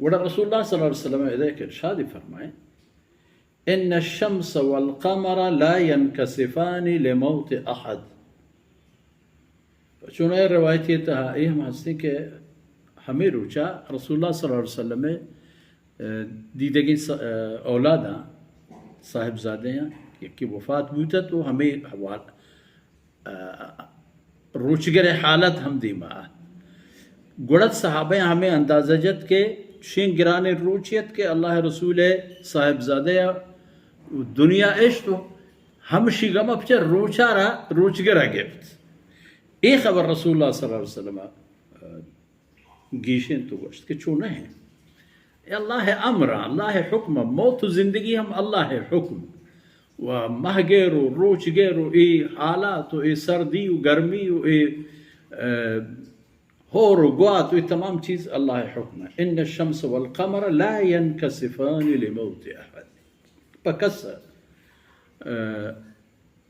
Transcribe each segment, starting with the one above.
گڑا رسول اللہ صلی اللہ علیہ وسلم ادے کہ ارشاد فرمائے، ان الشمس والقمر لا ينكسفان لموت احد۔ چون اے روایتی تہا اے ہم ہستیں کہ ہمیں روچا رسول اللہ صلی اللہ علیہ وسلم، اے، دیدگی س-، اے، اولاداں، صاحبزادیاں، یکی وفات بوتا تو ہمیں حوال-، روچگر ءِ حالت ہم دیما ات۔ گڑا صحابہ ہمیں اندازہ جت کہ شین گرانیں روچے ات کہ اللہ ءِ رسول ءِ صاحبزادہ ءَ دنیا اشت و ہمشی گم ءَ پچہ روچا را روچگر ءَ گپت۔ اے خبر رسول اللہ صلی اللہ علیہ وسلم ءَ گیشینت و گوشت کہ چو نہ انت۔ اے اللہ ءِ امر ءَ، اللہ ءِ حکم ءَ، موت و زندگی ہم اللہ ءِ حکم۔ و مہگر و روچگر و اے حالات و اے سردی و گرمی و اے، اے، ہور و گوات و اے تمام چیز اللہ ءِ حکم ءَ۔ ان الشمس والقمر لا ينكسفان لموت احد۔ پہ کس، اے،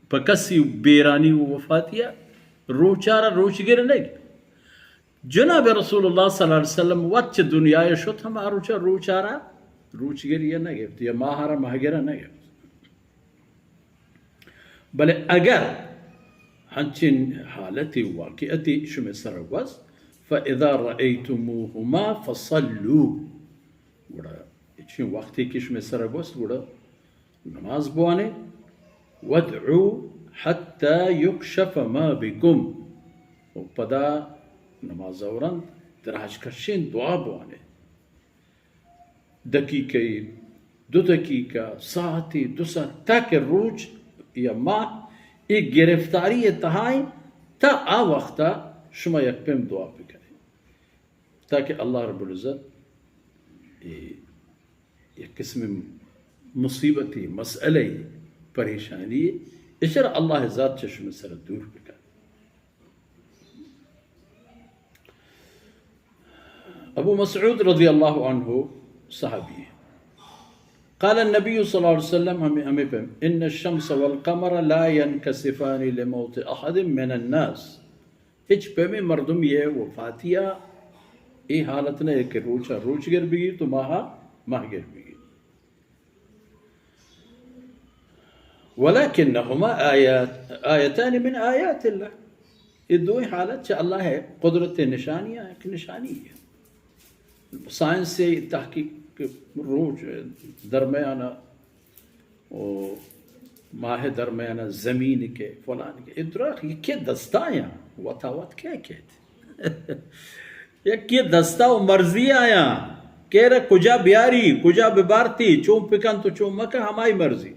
پہ کسی بیرانی و وفاتی ءَ روچا را روچگر نہ گپت۔ جناب رسول اللہ صلی اللہ علیہ وسلم وت چہ دنیا ءَ شت ہما روچا روچا را روچگری ءَ نہ گپت یا ماہ ءَ را مہگر ءَ نہ گپت۔ بلے اگر ہنچین حالتی واقعتی شمے سر ءَ گوست، فاذا رأيتموهما فصلوا، گڑا چین وقتی کہ شمے سر ءَ گوست گڑا نماز بوانے، وادعوا حتى يكشف ما بكم، و پدا نماز ءَ ورند دراج کشیں دعا بوانے، دقیقہ، دو دقیقہ، ساعتی، دو ساعت، تاکہ روچ یا ماہ اے گرفتاری ءِ تہا انت، تا آ وقت ءَ شما یک پیم دعا بکنے، تاکہ اللہ رب العزت اے یک قسم مصیبتی، مسئلہ، پریشانی، اشرا اللہ ذات چہ شمے سر دور بکن۔ ابو مسعود رضی اللہ عنہ صحابی ہے۔ قال النبی صلی اللہ علیہ وسلم، ہمیں، ہمیں پہ، ان الشمس والقمر لا ينكسفان لموت احد من الناس۔ ہچ پیمیں مردمے ءِ وفاتی ءَ اے حالت نہ کہ روچا روچگر بگیت و ماہا ماہگر بگیت۔ ولكنهما آيات، آيتان من آيات الله۔ اے دوئیں حالت چہ اللہ ءِ قدرت ءِ نشانی ءَ یک نشانی ہے۔ سائنس ءِ تحقیق، روچ درمیان ءَ و ماہ درمیان ءَ زمین کہ فلان کہ اے دراخ یکے دستا یاں وتا وت کئے کیت؟ یکے دستا و مرضی آیاں کہ را کجا بیاری، کجا ببارتی، چون پکن تو چون مکن، ہمائی مرضی۔